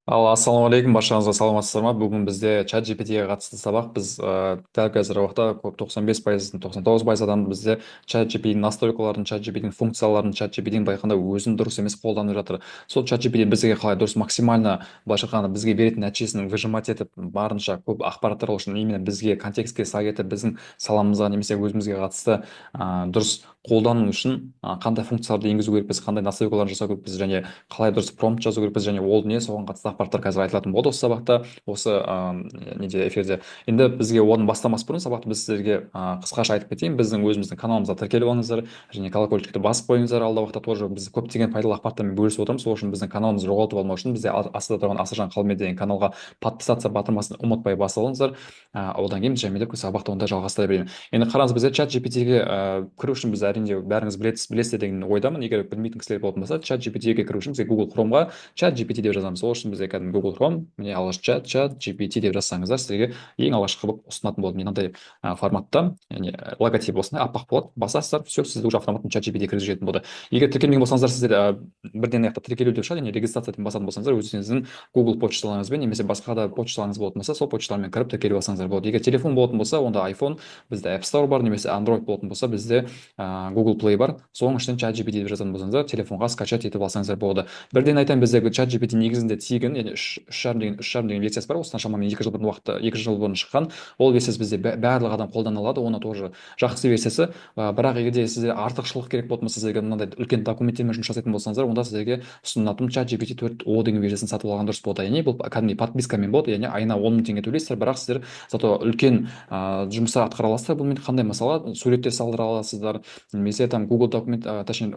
Ал ассалаумағалейкум баршаңызға, саламатсыздар ма? Бүгін бізде чат GPT-ге қатысты сабақ. Біз дәл қазіргі уақытта көп 95%, 99% адам бізде чат GPT-ның настройкаларын, чат GPT-ның функцияларын, чат GPT-ның былай айтқанда өзін дұрыс емес қолданып жатыр. Сол чат GPT бізге қалай дұрыс, максимально, былайша айтқанда, бізге беретін нәтижесін выжимать етіп, барынша көп ақпараттар үшін именно бізге контекстке сай етіп, біздің саламызға немесе өзімізге қатысты дұрыс қолдану үшін қандай функцияларды енгізу керекпіз, қандай настройкаларын жасау керекпіз және қалай дұрыс промпт жазу керекпіз және ол не, соған қатысты ақпараттар қазір айтылатын болады осы сабақта, осы неде, эфирде. Енді бізге оны бастамас бұрын сабақты біз сіздерге қысқаша айтып кетейін. Біздің өзіміздің каналымызға тіркеліп алыңыздар және колокольчикті басып қойыңыздар. Алдағы уақытта тоже біз көптеген пайдалы ақпараттармен бөлісіп отырмыз. Сол үшін біздің каналымызды жоғалтып алмау үшін бізде астында тұрған Асылжан Қалмен деген каналға подписаться батырмасын ұмытпай басып алыңыздар. Одан кейін жаймендеп сабақты онда жалғастыра берейін. Енді қараңыз, бізде чат GPT-ге кіру үшін біз, әрине, бәріңіз білесіздер деген ойдамын. Егер білмейтін кісілер болатын болса, чат GPT-ге кіру үшін бізге Google Chrome-ға чат GPT деп жазамыз. Сол үшін бізде кәдімгі Google Chrome, міне, алғаш чат GPT деп жазсаңыздар, сіздерге ең алғашқы болып ұсынатын болады мынандай форматта, яғни логотип осындай аппақ болады. Басасыздар, все, сізді уже автоматом чат GPT кіргізіп жіберетін болды. Егер тіркелмеген болсаңыздар, сіздер бірден аяқта тіркелу деп шығады, яғни регистрация деп басатын болсаңыздар, өзіңіздің Google почталарыңызбен немесе басқа да почталарыңыз болатын болса, сол почталармен кіріп, тіркеліп алсаңыздар болады. Егер телефон болатын болса, онда iPhone, бізде App Store бар, немесе Android болатын болса, бізде Google Play бар. Соның ішінен чат GPT деп жазатын болсаңыздар, телефонға скачать етіп алсаңыздар болады. Бірден айтайын, бізде чат GPT негізінде тегін, яғни 3,5 деген версиясы бар. Осыдан шамамен 2 жыл бұрын уақытта, 2 жыл бұрын шыққан ол версиясы бізде барлық адам қолдана алады, оны тоже жақсы версиясы. Бірақ егер де сізде артықшылық керек болатын болса, сіздерге мынандай үлкен документтермен жұмыс жасайтын болсаңыздар, онда сіздерге ұсынатын чат GPT 4o деген версиясын сатып алған дұрыс болады. Яғни бұл кәдімгідей подпискамен болады, яғни айына 10 000 теңге төлейсіздер, бірақ сіздер зато үлкен жұмыстар атқара аласыздар бұнымен. Қандай, мысалы, суреттер салдыра аласыздар немесе там Google документ, точнее,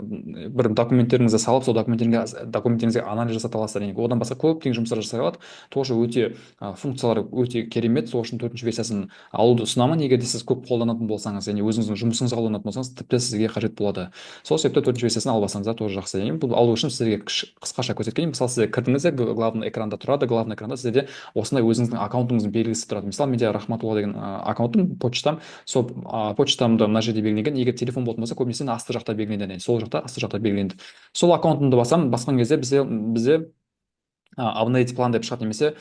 бір документтеріңізді салып, сол документтеріңізге анализ жасата аласыздар. Яғни одан басқа көптеген жұмыстар жасай алады. Тоже өте функциялары өте керемет. Сол үшін төртінші версиясын алуды ұсынамын. Егер де сіз көп қолданатын болсаңыз, яғни өзіңіздің жұмысыңызға қолданатын болсаңыз, тіпті сізге қажет болады. Сол себепті төртінші версиясын алып алсаңыздар, тоже жақсы. Яғни бұл алу үшін сіздерге қысқаша көрсеткен. Мысалы, сіздер кірдіңіздер, главный экранда тұрады. Главный экранда сіздерде осындай өзіңіздің аккаунтыңыздың белгісі тұрады. Мысалы, менде Рахматулла деген аккаунтым, почтам, сол почтамды мына жерде белгіленген. Егер телефон болатын болса, көбінесе асты жақта белгіленеді, сол жақта, асты жақта белгіленеді. Сол аккаунтымды басамын. Басқан кезде бізде обновить план деп шығады немесе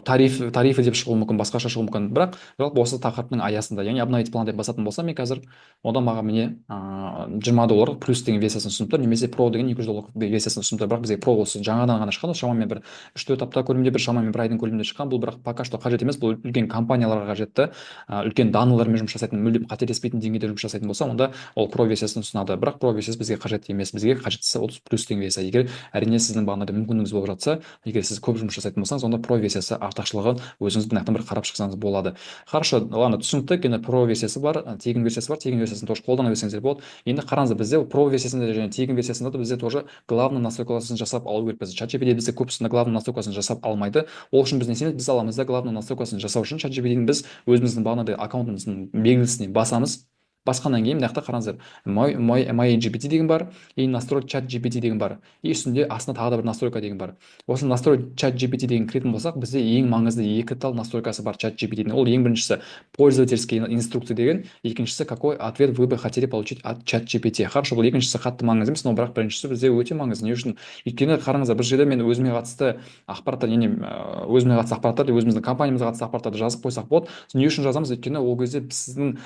тарифы деп шығуы мүмкін, басқаша шығуы мүмкін, бірақ жалпы осы тақырыптың аясында. Яғни обновить план деп басатын болсам мен қазір, онда маған, міне, 20 доллар плюс деген версиясын ұсынып тұр немесе про деген 200 доллар версиясын ұсынып тұр. Бірақ бізге про осы жаңадан ғана шыққан, шамамен бір 3-4 апта көлемінде, бір шамамен бір айдың көлемінде шыққан. Бұл бірақ пока что қажет емес, бұл үлкен компанияларға қажетті. Үлкен данныйлармен жұмыс жасайтын, мүлдем қателеспейтін деңгейде жұмыс жасайтын болса, онда ол про версиясын ұсынады. Бірақ про версиясы бізге қажет емес, бізге қажеттісі ол плюс деген версия. Егер, әрине, сіздің бағанағыдай мүмкіндігіңіз болып жатса, егер сіз көп жұмыс жасайтын болсаңыз, онда про версиясы артықшылығын өзіңіз мына жақтан бір қарап шықсаңыз болады. Хорошо, ладно, түсінікті. Өйткені про версиясы бар, тегін версиясы бар. Тегін версиясын тоже қолдана берсеңіздер болады. Енді қараңыздар, бізде про версиясында және тегін версиясында да бізде тоже главный настройкасын жасап алу керекпіз. Чат GPT бізде көбісінде главный настройкасын жасап алмайды. Ол үшін біз не істейміз? Біз аламыз да, главный настройкасын жасау үшін чат GPT біз өзіміздің бағанағыдай аккаунтымыздың белгісіне басамыз. Басқаннан кейін мына жақта қараңыздар, мой GPT деген бар и настроить чат GPT деген бар, и үстінде, астында тағы да бір настройка деген бар. Осы настроить чат GPT деген кіретін болсақ, бізде ең маңызды екі тал настройкасы бар чат GPT-дің. Ол ең біріншісі пользовательские инструкции деген, екіншісі какой ответ вы бы хотели получить от чат GPT. Хорошо, бұл екіншісі қатты маңызды емес, но бірақ біріншісі бізде өте маңызды. Не үшін? Өйткені қараңыздар, бұл жерде мен өзіме қатысты ақпараттар, яғни өзіме қатысты ақпараттар, өзіміздің компаниямызға қатысты ақпараттарды жазып қойсақ болады. Не үшін жазамыз? Өйткені ол кезде сіздің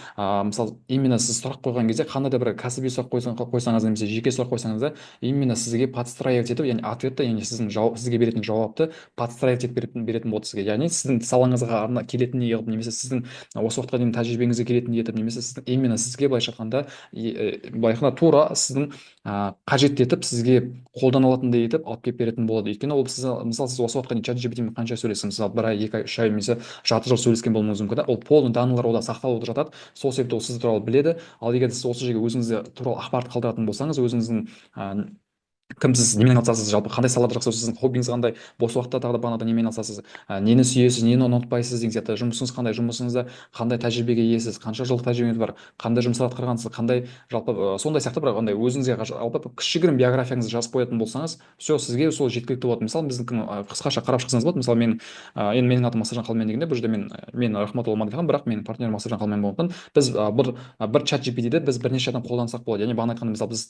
мысалы, именно сіз сұрақ қойған кезде, қандай да бір кәсіби сұрақ қойсаңыз немесе жеке сұрақ қойсаңыз да, именно сізге подстраивать етіп, яғни ответті, яғни сіздің жауап, сізге беретін жауапты подстраивать етіп беретін болады сізге. Яғни сіздің салаңызға арна келетіндей қылып немесе сіздің осы уақытқа дейін тәжірибеңізге келетіндей етіп немесе сіздің именно сізге, былайша айтқанда, тура сіздің қажетті етіп, сізге қолдана алатындай етіп алып келіп беретін болады. Өйткені ол сіз, мысалы, сіз осы уақытқа дейін чат GPT мен қанша сөйлестіңіз? Мысалы, бір ай, 2 ай, 3 ай немесе жарты жыл сөйлескен болуыңыз мүмкін да. Ол полный данныйлар онда сақталып жатады, сол себепті ол сіз туралы біледі. Ал егер сіз осы жерге өзіңіз туралы ақпарат қалдыратын болсаңыз, өзіңіздің кімсіз, немен айналысасыз, жалпы қандай салада жақсы, сіздің хоббиіңіз қандай, бос уақытта тағы да бағанағыдай немен айналысасыз, нені сүйесіз, нені ұнатпайсыз деген сияқты, жұмысыңыз қандай, жұмысыңызда қандай тәжірибеге иесіз, қанша жылдық тәжірибеңіз бар, қандай жұмыстар атқарғансыз, қандай, жалпы сондай сияқты бір андай өзіңізге жалпы кішігірім биографияңызды жазып қоятын болсаңыз, все, сізге сол жеткілікті болады. Мысалы, біздікі қысқаша қарап шықсаңыз болады. Мысалы, мен енді менің атым Асылжан Қалмен дегенде, бұл жерде мен Рахматулла Мадихан, бірақ менің партнерім Асылжан Қалмен болғандықтан, біз бір чат GPT-ді біз бірнеше адам қолдансақ болады. Яғни бағана айтқандай, мысалы, біз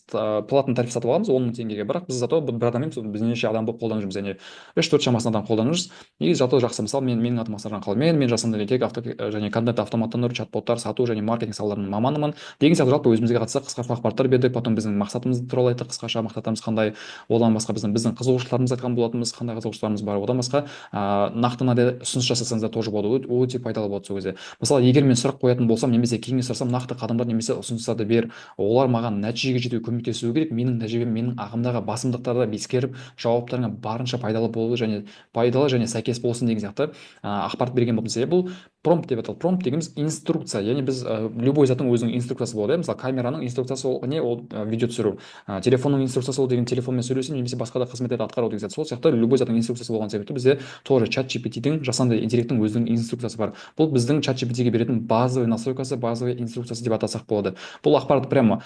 платный тариф сатып аламыз 10 000 теңгеге. Бірақ біз зато бір адам емес, біз неше адам болып қолданып жүрміз, яғни 3-4 шамасында адам қолданып жүрміз. И зато жақсы. Мысалы, менің атым Асқаржан Қалмен, мен жасанды интеллект авто және контент автоматтандыру, чат-боттар сату және маркетинг салаларының маманымын деген сияқты. Жалпы өзімізге қатысты қысқаша ақпараттар бердік. Потом біздің мақсатымыз туралы айттық, қысқаша мақсаттарымыз қандай. Одан басқа біздің қызығушылықтарымызды айтқан болатынбыз, қандай қызығушылықтарымыз бар. Одан басқа нақты мынадай ұсыныс жасасаңыздар, тоже болады, өте пайдалы болады сол кезде. Мысалы, егер мен сұрақ қоятын болсам немесе кеңес сұрасам, нақты қадамдар немесе ұсыныстарды бер, олар маған нәтижеге жетуге көмектесуі керек. Менің тәжірибем, менің ағымдағы басымдықтарды ескеріп, жауаптарыңа барынша пайдалы болу және пайдалы және сәйкес болсын деген сияқты ақпарат берген болатынбыз. Бұл промпт деп аталады. Промпт дегеніміз инструкция, яғни біз любой заттың өзінің инструкциясы болады, иә. Мысалы, камераның инструкциясы ол не? Ол видео түсіру. Телефонның инструкциясы ол деген телефонмен сөйлесу немесе басқа да қызметтерді атқару деген сияқты. Сол сияқты любой заттың инструкциясы болған себепті, бізде тоже чат GPT-дің, жасанды интеллекттің өзінің инструкциясы бар. Бұл біздің чат GPT-ге беретін базовый настройкасы, базовый инструкциясы деп атасақ болады. Бұл ақпаратты прямо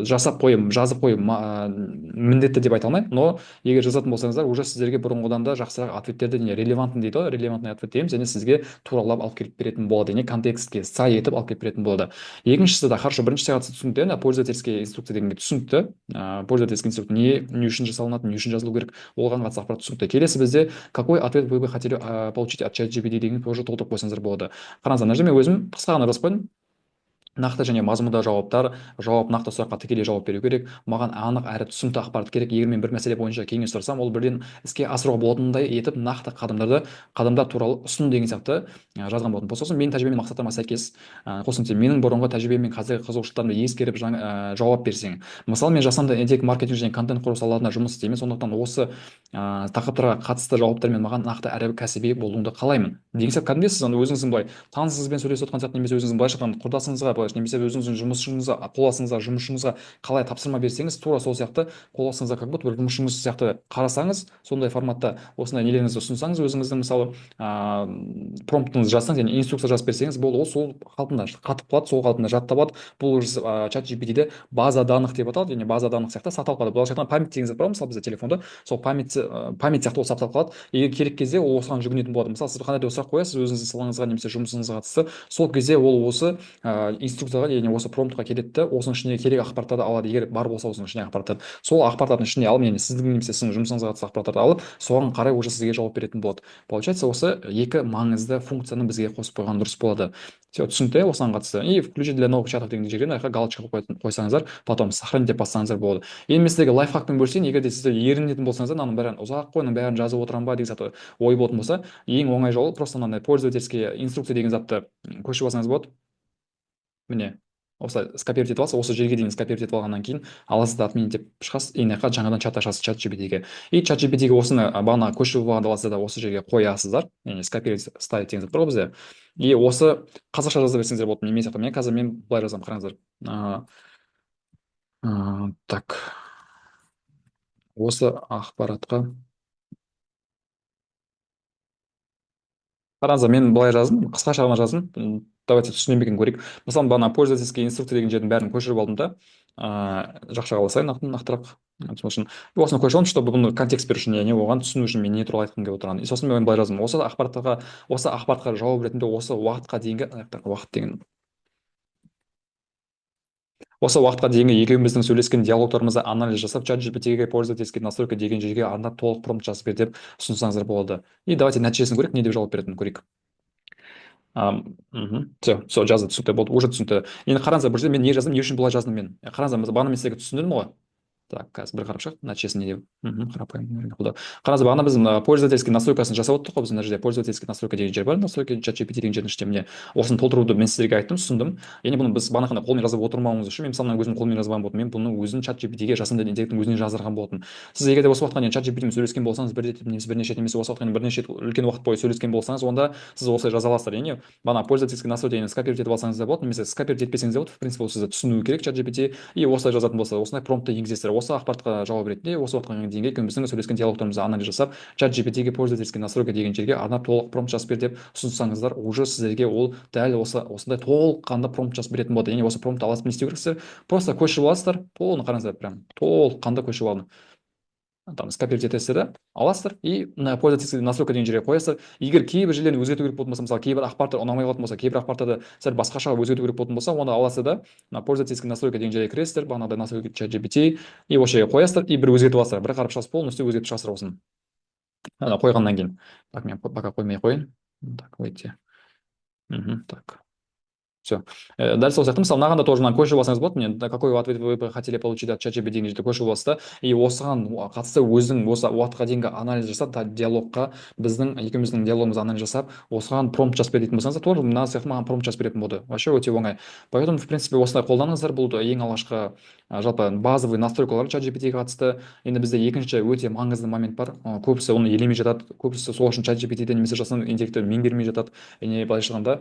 жасап қойып, жазып қою міндетті деп айта алмаймын, но егер жазатын болсаңыздар, уже сіздерге бұрынғыдан да жақсырақ ответтерді, не релевантный дейді ғой, релевантный ответ дейміз, және сізге туралап алып келіп беретін болады, яғни контекстке сай етіп алып келіп беретін болады. Екіншісі да хорошо, бірінші қатысты түсінікті, енді пользовательский инструкция дегенге түсінікті. Пользовательский инструкция не үшін жасалынады, не үшін жазылу керек, оған қатысты ақпарат түсінікті. Келесі бізде «Какой ответ вы бы хотели получить от чат GPT» деген тоже толтырып қойсаңыздар болады. Қараңыздар, мына жерде мен өзім қысқа ғана жазып қойдым: нақты және мазмұнды жауаптар, жауап нақты сұраққа тікелей жауап беру керек, маған анық әрі түсінікті ақпарат керек, егер мен бір мәселе бойынша кеңес сұрасам, ол бірден іске асыруға болатындай етіп нақты қадамдар туралы ұсын деген сияқты жазған болатын. Сосын менің тәжірибем мен мақсаттарыма сәйкес, қосымша менің бұрынғы тәжірибем мен қазіргі қызығушылықтарымды ескеріп жаңа жауап берсең. Мысалы, мен жасанды интеллект, маркетинг және контент құру салаларында жұмыс істеймін, сондықтан осы тақырыптарға қатысты жауаптармен маған нақты әрі кәсіби болуыңды қалаймын деген сияқты. Кәдімгідей сіз ана өзіңіздің былай танысыңызбен сөйлесіп отқан сияқты немесе өзіңіздің, былайша айтқанда, құрдасыңызға былайша, немесе өзіңіздің жұмысшыңызға, қол астыңыздағы жұмысшыңызға қалай тапсырма берсеңіз, тура сол сияқты қол астыңызда как будто бір жұмысшыңыз сияқты қарасаңыз, сондай форматта осындай нелеріңізді ұсынсаңыз, өзіңіздің, мысалы, промптыңызды жазсаңыз, яғни инструкция жазып берсеңіз болды, ол сол қалпында қатып қалады, сол қалпында жаттап алады. Бұл чат GPT-де база данных деп аталады, яғни база данных сияқты сақталып қалады. Былайша айтқанда, память деген зат бар ғой, мысалы, бізде телефонда, сол память сияқты ол сақталып қалады. Егер керек кезде ол осыған жүгінетін болады. Мысалы, сіз қандай да бір сұрақ қоясыз өзіңіздің салаңызға немесе жұмысыңызға қатысты, сол кезде ол осы инструкцияға, яғни осы промптқа келеді де, осының ішіне керек ақпараттарды алады. Егер бар болса осының ішінде ақпараттар, сол ақпараттардың ішіне алып, яғни сіздің немесе сіздің жұмысыңызға қатысты ақпараттарды алып, соған қарай уже сізге жауап беретін болады. Получается, осы екі маңызды функцияны бізге қосып қойған дұрыс болады. Все түсінікті, иә, осыған қатысты. И «Включить для новых чатов» деген жерге, мына жаққа галочка қойып қойсаңыздар, потом «Сохранить» деп бассаңыздар болады. Енді мен сіздерге лайфхакпен бөлісейін. Егер де сіздер ерінетін болсаңыздар, мынаның бәрін ұзақ қой, мынаның бәрін жазып отырамын ба деген сияқты ой болатын болса, ең оңай жолы просто мынандай пользовательский инструкция деген затты көшіріп алсаңыз болады. Міне, осылай скопировать етіп аласыз. Осы жерге дейін скопировать етіп алғаннан кейін аласыз да, «Отменить» деп шығасыз и мына жаққа жаңадан чат ашасыз чат GPT-ге. И чат GPT-ге осыны бағана көшіріп алғанды аласыздар да, осы жерге қоясыздар, яғни «Скопировать, вставить» деген зат бар ғой бізде. И осы қазақша жаза берсеңіздер болады мен сияқты. Мен қазір мен былай жазамын, қараңыздар. Так, осы ақпаратқа қараңыздар, мен былай жаздым, қысқаша ғана жаздым. Давайте, түсіне ме екен, көрейік. Мысалы, бағана пользовательский инструкция деген жердің бәрін көшіріп алдым да, жақшаға басайын нақтырақ сол үшін осыны көшіріп алдым, чтобы бұны контекст беру үшін, яғни оған түсіну үшін, мен не туралы айтқым келіп отырғанын. И сосын мен былай жаздым: осы ақпаратқа жауап ретінде осы уақытқа дейінгі, уақыт деген, осы уақытқа дейінгі екеуміздің сөйлескен диалогтарымызды анализ жасап, чат GPT-ге пользовательский настройка деген жерге арнап толық промпт жазып бер деп ұсынсаңыздар болады. И давайте нәтижесін көрейік, не деп жауап беретінін көрейік. Все, все жазды, түсінікті болды, уже түсінікті. Енді қараңыздар, бұл жерде мен не жаздым, не үшін бұлай жаздым мен? Қараңыздар, бағана мен сіздерге түсіндірдім ғой. Так, қазір бір қарап шығайық нәтижесін не деп. Қарапайым қолдау. Қараңыздар, бағана біз пользовательский настройкасын жасап отырдық қой. Біз мына жерде пользовательский настройка деген жер бар, настройка чат GPT деген жердің ішінде, міне, осыны толтыруды мен сіздерге айттым, ұсындым. Яғни бұны біз бағанағыдай қолмен жазып отырмауыңыз үшін, мен, мысалы, өзім қолмен жазбаған болатынмын, мен бұны өзім чат GPT-ге, жасанды интеллекттің өзіне жаздырған болатынмын. Сіз егер де осы уақытқа дейін чат GPT мен сөйлескен болсаңыз бір рет немесе бірнеше рет, немесе осы уақытқа дейін бірнеше рет үлкен уақыт бойы сөйлескен болсаңыз, онда сіз осылай жаза аласыздар. Яғни бағана пользовательский настройка деген скопировать етіп алсаңыз да болады немесе скопировать етпесеңіз де болады. В принципе, ол сізді түсінуі керек чат GPT. И осылай жазатын болса, осындай промптты енгізесіздер: осы ақпаратқа жауап ретінде осы уақытқа дейінгі екеуміздің сөйлескен диалогтарымызды анализ жасап, чат GPT-ге пользовательский настройка деген жерге арнап толық промпт жазып бер деп ұсынсаңыздар, уже сіздерге ол дәл осы осындай толыққанды промпт жазып беретін болады. Яғни осы промптты аласыз, не істеу керексіздер? Просто көшіріп аласыздар полный. Қараңыздар, прям толыққанды көшіріп алдым. Там скопировать етесіздер да, аласыздар и мына пользовательский настройка деген жерге қоясыздар. Егер кейбір жерлерін өзгерту керек болатын болса, мысалы, кейбір ақпараттар ұнамай қалатын болса, кейбір ақпараттарды сәл басқаша өзгерту керек болатын болса, онда аласыздар да, мына пользовательский настройка деген жерге кіресіздер, бағанағыдай настройка ChatGPT, и осы жерге қоясыздар, и бір өзгертіп аласыздар, бір қарап шығасыз, полностью өзгертіп шығасыздар осыны. Ана қойғаннан кейін. Так, мен пока қоймай қояйын. Так, выйти. Так. Все. Дәл сол сияқты, мысалы, мынаған да тоже мынаны көшіріп алсаңыз болады. Міне, «Какой ответ вы бы хотели получить от ChatGPT» деген жерде көшіріп аласыз да, и осыған қатысты өзің осы уақытқа дейінгі анализ жасап, диалогқа, біздің екеуміздің диалогымызды анализ жасап, осыған промпт жазып бер дейтін болсаңыз, тоже мына сияқты маған промпт жазып беретін болды. Вообще өте оңай. Поэтому, в принципе, осылай қолданыңыздар. Бұл ең алғашқы, жалпы базовый настройкалар ChatGPT-ге қатысты. Енді бізде екінші өте маңызды момент бар. Көбісі оны елемей жатады, көбісі сол үшін ChatGPT-ді немесе жасанды интеллектті меңгермей жатады және былайша айтқанда,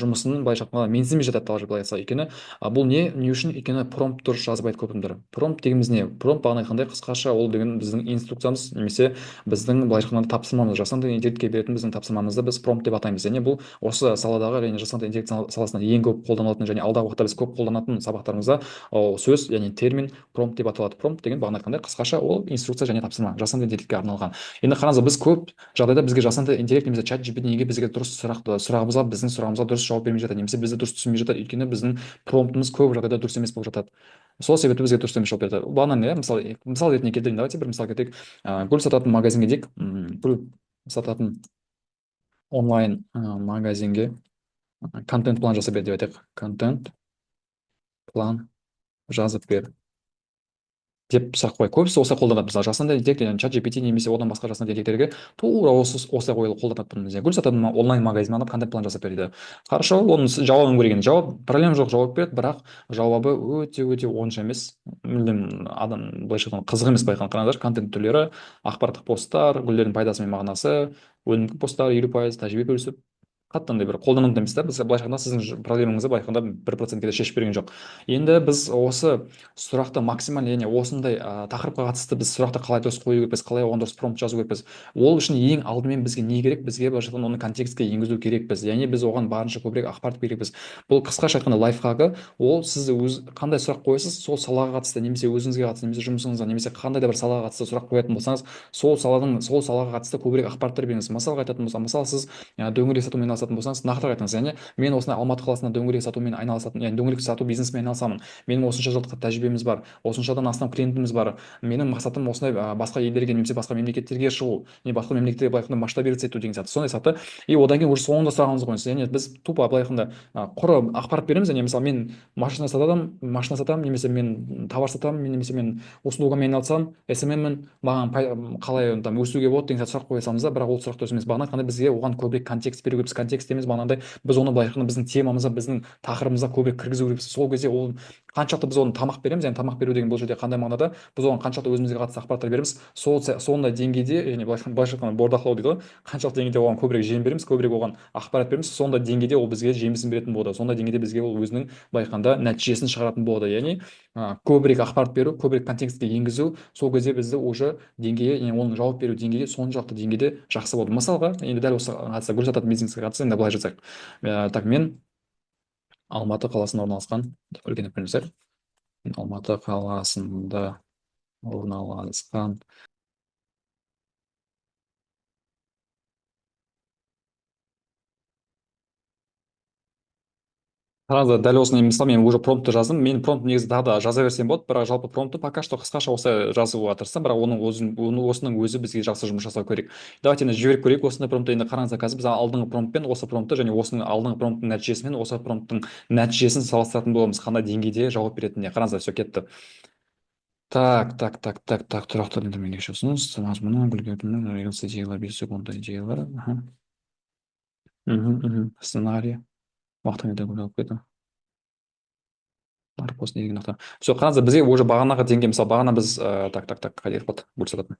жұмысын, былайша айтқанда, менсінбей жатады даже, былай айтса. Өйткені бұл не үшін? Өйткені промпт дұрыс жазбайды көп адамдар. Промпт дегеніміз не? Промпт, бағана айтқандай, қысқаша ол деген біздің инструкциямыз немесе біздің, былайша айтқанда, тапсырмамыз. Жасанды интеллектке беретін біздің тапсырмамызды біз промпт деп атаймыз. Және бұл осы саладағы және жасанды интеллект саласында ең көп қолданылатын және алдағы уақытта біз көп қолданатын сабақтарымызда ол сөз, яғни термин промпт деп аталады. Промпт деген, бағана айтқандай, қысқаша ол инструкция және тапсырма, жасанды интеллектке арналған. Енді қараңыздар, біз көп жағдайда бізге жасанды интеллект немесе ChatGPT неге бізге дұрыс сұрақты сұрағымызға біздің сұрағымызға дұрыс жауап бермей жатады немесе бізді дұрыс түсінбей жатады? Өйткені біздің промптымыз көп жағдайда дұрыс емес болып жатады. Сол себепті бізге дұрыс емес жауап береді. Бағана не, мысалы, мысал ретінде келтірейін. Давайте бір мысал келтірейік. Гүл сататын магазинге дейік, гүл сататын онлайн магазинге контент план жасап бер деп айтайық. Контент план жазып бер деп сұрақ қояды. Көбісі осылай қолданады. Мысалы, жасанды интеллект, яғни ChatGPT немесе одан басқа жасанды интеллекттерге тура осы осылай қолданады бұны. Гүл сататын онлайн магазин арнап контент план жасап бер дейді. Хорошо, оның жауабын көрейік. Жауап проблема жоқ, жауап береді, бірақ жауабы өте өте онша емес, мүлдем адам, былайша айтқанда, қызық емес. Былай қараңыздаршы: контент түрлері, ақпараттық посттар, гүлдердің пайдасы мен мағынасы, өнімді посттар, 50%, тәжірибе бөлісіп, қатты андай бір қолданымды емес та. Біз, былайша айтқанда, сіздің проблемаңызды, былай айтқанда, 1%-ке де шешіп берген жоқ. Енді біз осы сұрақты максимально, яғни осындай тақырыпқа қатысты біз сұрақты қалай дұрыс қою керекпіз, қалай оған дұрыс промпт жазу керекпіз? Ол үшін ең алдымен бізге не керек? Бізге, былайша айтқанда, оны контекстке енгізу керекпіз, яғни біз оған барынша көбірек ақпарат керекпіз. Бұл, қысқаша айтқанда, лайфхагы ол: сіз өз қандай сұрақ қоясыз, сол салаға қатысты немесе өзіңізге қатысты немесе жұмысыңызға немесе қандай да бір салаға қатысты сұрақ қоятын болсаңыз, сол саланың, сол салаға қатысты көбірек ақпараттар беріңіз. Мысалға айтатын болсам, мысалы, сіз дөңгелек сатумен айналысатын болсаңыз, нақтырақ айтыңыз: яғни мен осындай Алматы қаласында дөңгелек сатумен айналысатын, яғни дөңгелек сату бизнесімен айналысамын, менің осынша жылдық тәжірибеміз бар, осыншадан астам клиентіміз бар, менің мақсатым осындай басқа елдерге немесе басқа мемлекеттерге шығу, не басқа мемлекеттерге, былай айтқанда, масштабироваться ету деген сияқты, сондай сияқты. И одан кейін уже соңында сұрағыңызды қойыңыз. Яғни біз тупо, былай айтқанда, құры ақпарат береміз, яғни мысалы, мен машина сатамын, машина сатамын немесе мен товар сатамын немесе мен услугамен айналысамын, СММ-мін, маған қалай там өсуге болады деген сияқты сұрақ қоя саламыз да. Бірақ ол сұрақ дұрыс емес. Бағана айтқандай, бізге оған көбірек контекст беру керекпіз. Контекст емес, бағанағыдай біз оны, былай айтқанда, біздің темамызға, біздің тақырыбымызға көбірек кіргізу керекпіз. Сол кезде ол қаншалықты біз оны тамақ береміз, яғни тамақ беру деген бұл жерде қандай мағынада, біз оған қаншалықты өзімізге қатысты ақпараттар береміз, сол сондай деңгейде, және былайша айтқанда, бордақылау дейді ғой, қаншалықты деңгейде оған көбірек жем береміз, көбірек оған ақпарат береміз, сондай деңгейде ол бізге жемісін беретін болады, сондай деңгейде бізге ол өзінің, былай айтқанда, нәтижесін шығаратын болады. Яғни көбірек ақпарат беру, көбірек контекстке енгізу, сол кезде бізді уже деңгейі, яғни оның жауап беру деңгейі соншалықты деңгейде жақсы болады. Мысалға, енді дәл осы қатысты, гүл сататын бизнеске қатысты енді былай жазайық. Так, мен Алматы қаласында орналасқан, үлкен әріппен жазайық, Алматы қаласында орналасқан. Қараңыздар, дәл осыны, мысалы, мен уже промптты жаздым. Мен промпт негізі тағы да жаза берсем болады, бірақ жалпы промптты пока что қысқаша осылай жазуға тырыстым. Бірақ оның өзін, оны, осының өзі бізге жақсы жұмыс жасау керек. Давайте енді жіберіп көрейік осындай промптты. Енді қараңыздар, қазір біз алдыңғы промптпен осы промптты және осының алдыңғы промпттың нәтижесімен осы промпттың нәтижесін салыстыратын боламыз, қандай деңгейде жауап беретініне. Қараңыздар, все, кетті. Так, так, так, так, так, тұрақты ұсыныс мазмұны, гүлге идеялар, 5 секундта идеялар, сценарий, уақытын алып кетті, нарық деген нақты. Все, қараңыздар, бізге уже бағанағы деңгей, мысалы, бағана біз так, так, так, қайда кетіп қалды гүл сататын?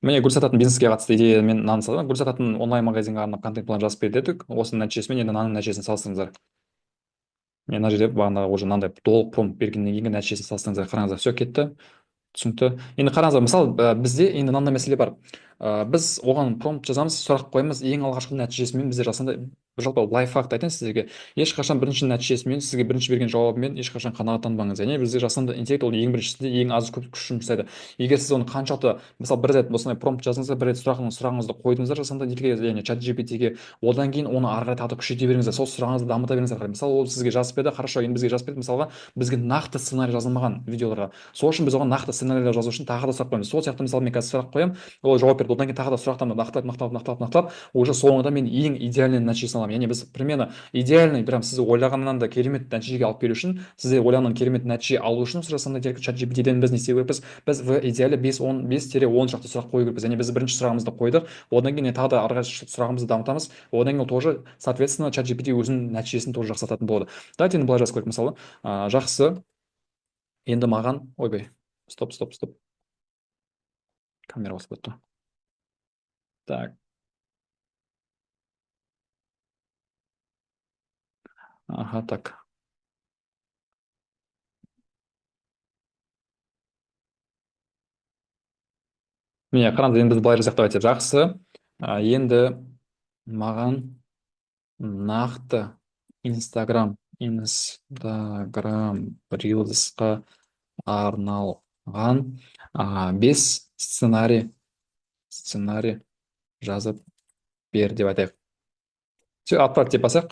Міне, гүл сататын бизнеске қатысты идеямен мынаны салдым. Гүл сататын онлайн магазинге арнап контент план жазып бер дедік. Осының нәтижесімен енді мынаның нәтижесін салыстырыңыздар. Мен мына жерде бағанағы уже мынандай толық промпт бергеннен кейінгі нәтижесін салыстырыңыздар. Қараңыздар, все, кетті, түсінікті. Енді қараңыздар, мысалы, бізде енді мынандай мәселе бар. Біз оған промпт жазамыз, сұрақ қоямыз, ең алғашқы нәтижесімен бізде жасанды Жалпы лайфхак айтайын сіздерге: ешқашан бірінші нәтижесімен, сізге бірінші берген жауабымен ешқашан қанағаттанбаңыз. Яғни бізде жасанды интеллект ол ең біріншісінде ең аз көп күш жұмсайды. Егер сіз оны қаншалықты, мысалы, бір рет осындай промпт жаздыңыздар, бір рет сұрағыңызды қойдыңыздар жасанды интеллектке, яғни чат GPT-ге, одан кейін оны ары қарай тағы да күшейте беріңіздер, сол сұрағыңызды дамыта беріңіздер ары қарай. Мысалы, ол сізге жазып берді, хорошо, енді бізге жазып берді. Мысалға, бізге нақты сценарий жазылмаған видеоларға, сол үшін біз оған нақты сценарийлер жазу үшін тағы да сұрақ қоямыз. Сол сияқты, мысалы, мен қазір сұрақ қоямын, ол жауап берді, одан кейін тағы да сұрақтарды нақтылап, нақтылап, нақтылап, нақтылап, уже соңында мен ең идеальный нәтижесін аламын. Яғни біз примерно идеальный, прям сіз ойлағаннан да керемет нәтижеге алып келу үшін, сізде ойлағаннан керемет нәтиже алу үшін жасанды интеллект чат GPT-ден біз не істеу керекпіз? Біз в идеале бес он 5-10 шақты сұрақ қою керекпіз. Яғни біз бірінші сұрағымызды қойдық, одан кейін тағы да ары қарай сұрағымызды дамытамыз, одан кейін ол тоже, соответственно, чат GPT өзінің нәтижесін тоже жақсартатын болады. Давайте енді былай жазып көрейік. Мысалы, жақсы, енді маған, ойбай, стоп, стоп, стоп, камера қосылып кетті. Так, аха, так, міне, қараңыз, енді біз былай жазайық. Давайте: жақсы, енді маған нақты Инстаграм рилсқа арналған бес сценарий жазып бер деп айтайық. Все, отправить деп басайық.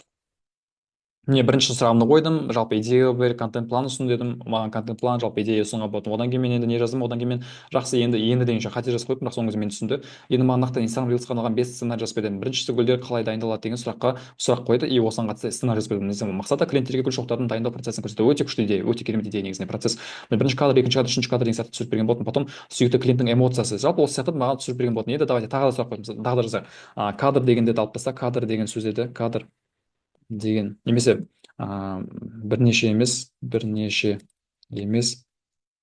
Міне, бірінші сұрағымды қойдым, жалпы идея бер, контент план ұсын дедім. Маған контент план, жалпы идея ұсынған болатын. Одан кейін мен енді не жаздым? Одан кейін мен жақсы, енді дегенше қате жазып қойыппын, бірақ соңғы кезде мен түсінді. Енді маған нақты Инстаграм рилсқа арналған бес сценарий жазып бер дедім. Біріншісі гүлдер қалай дайындалады деген сұраққа сұрақ қойды и осыған қатысты сценарий жазып бердім. Мақсаты клиенттерге гүл шоқтарын дайындау процесін көрсету. Өте күшті идея, өте керемет идея. Негізінде процесс бірінші кадр, екінші кадр, үшінші кадр деген сияқты түсіріп берген болатын. Потом сүйікті клиенттің эмоциясы, жалпы осы сияқты маған түсіріп берген болатын. Енді давайте тағы да сұрақ қойдым, тағы да жазайық. Кадр дегенді алып таста, кадр деген сөздерді, кадр деген немесе бірнеше емес,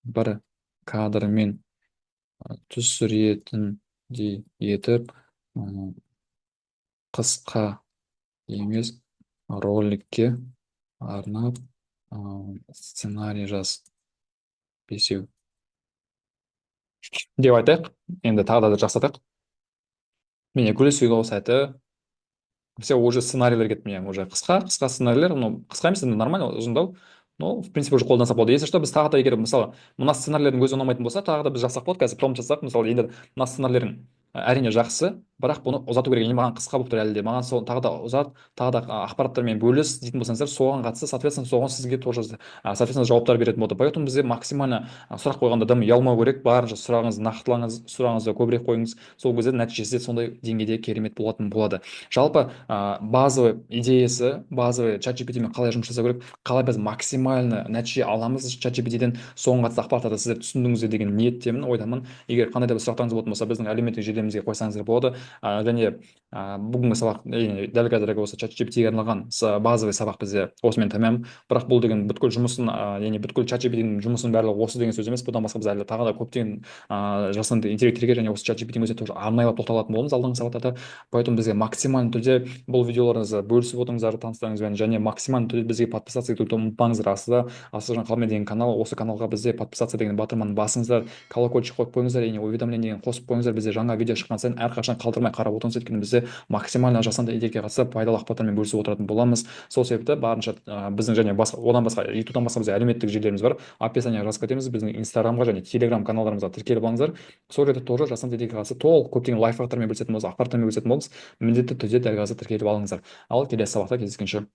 бір кадрмен түсіретіндей етіп, қысқа емес роликке арнап сценарий жаз, бесеу деп айтайық. Енді тағы да жақсартайық. Міне, гүл сыйлау сәті. Все, уже сценарийлер кетті. Міне, уже қысқа қысқа сценарийлер. Ну, қысқа емес енді, нормально, ұзындау, но в принципе уже қолданса болады. Если что, біз тағы да, егер, мысалы, мына сценарийлердің өзі ұнамайтын болса, тағы да біз жазсақ болады. Қазір промпт жазсақ, мысалы, енді мына сценарийлерің әрине жақсы, бірақ бұны ұзату керек, енді маған қысқа болып тұр әлі де, маған сол тағы да ұзат, тағы да ақпараттармен бөліс дейтін болсаңыздар, соған қатысты, соответственно, соған сізге тоже, соответственно, жауаптар беретін болады. Поэтому бізде максимально сұрақ қойғанда дым ұялмау керек, барынша сұрағыңызды нақтылаңыз, сұрағыңызды көбірек қойыңыз, сол кезде нәтижесі де сондай деңгейде керемет болатын болады. Жалпы базовый идеясы, базовый чат GPT мен қалай жұмыс жасау керек, қалай біз максимально нәтиже аламыз чат GPT-ден, соған қатысты ақпараттарды сіздер түсіндіңіздер деген ниеттемін, ойдамын. Егер қандай да бір сұрақтарыңыз болатын болса, біздің әлеуметтік желімізге қойсаңыздар болады. Және бүгінгі сабақ, дәл қазіргі осы чат GPT-ге арналған базовый сабақ бізде осымен тәмам. Бірақ бұл деген бүткіл жұмысын, яғни бүткіл чат GPT-ның жұмысының барлығы осы деген сөз емес. Бұдан басқа біз әлі тағы да көптеген жасанды интеллекттерге және осы чат GPT-ның өзіне тоже арнайылап тоқталатын боламыз алдыңғы сабақтарда. Поэтому бізге максимальды түрде бұл видеоларыңызды бөлісіп отырыңыздар таныстарыңызбен және максимальды түрде бізге подписаться етуді ұмытпаңыздар. Астында Асылжан Қалмен деген канал, осы каналға бізде подписаться деген батырманы басыңыздар, колокольчик қойып қойыңыздар және уведомление деген қосып қойыңыздар. Бізде жаңа видео шыққан сайын әрқашан қалдырмай қарап отырыңыз, өйткені бізде максимально жасанды интеллектке қатысты пайдалы ақпараттармен бөлісіп отыратын боламыз. Сол себепті барынша біздің және басқа, одан басқа, ютубтан басқа бізде әлеуметтік желілеріміз бар, описанияға жазып кетеміз. Біздің Инстаграмға және Телеграм каналдарымызға тіркеліп алыңыздар. Сол жерде тоже жасанды интеллектке қатысты толық көптеген лайфхактармен бөлісетін боламыз, ақпараттармен бөлісетін боламыз. Міндетті түрде дәл қазір тіркеліп алыңыздар. Ал келесі сабақта кездескенше.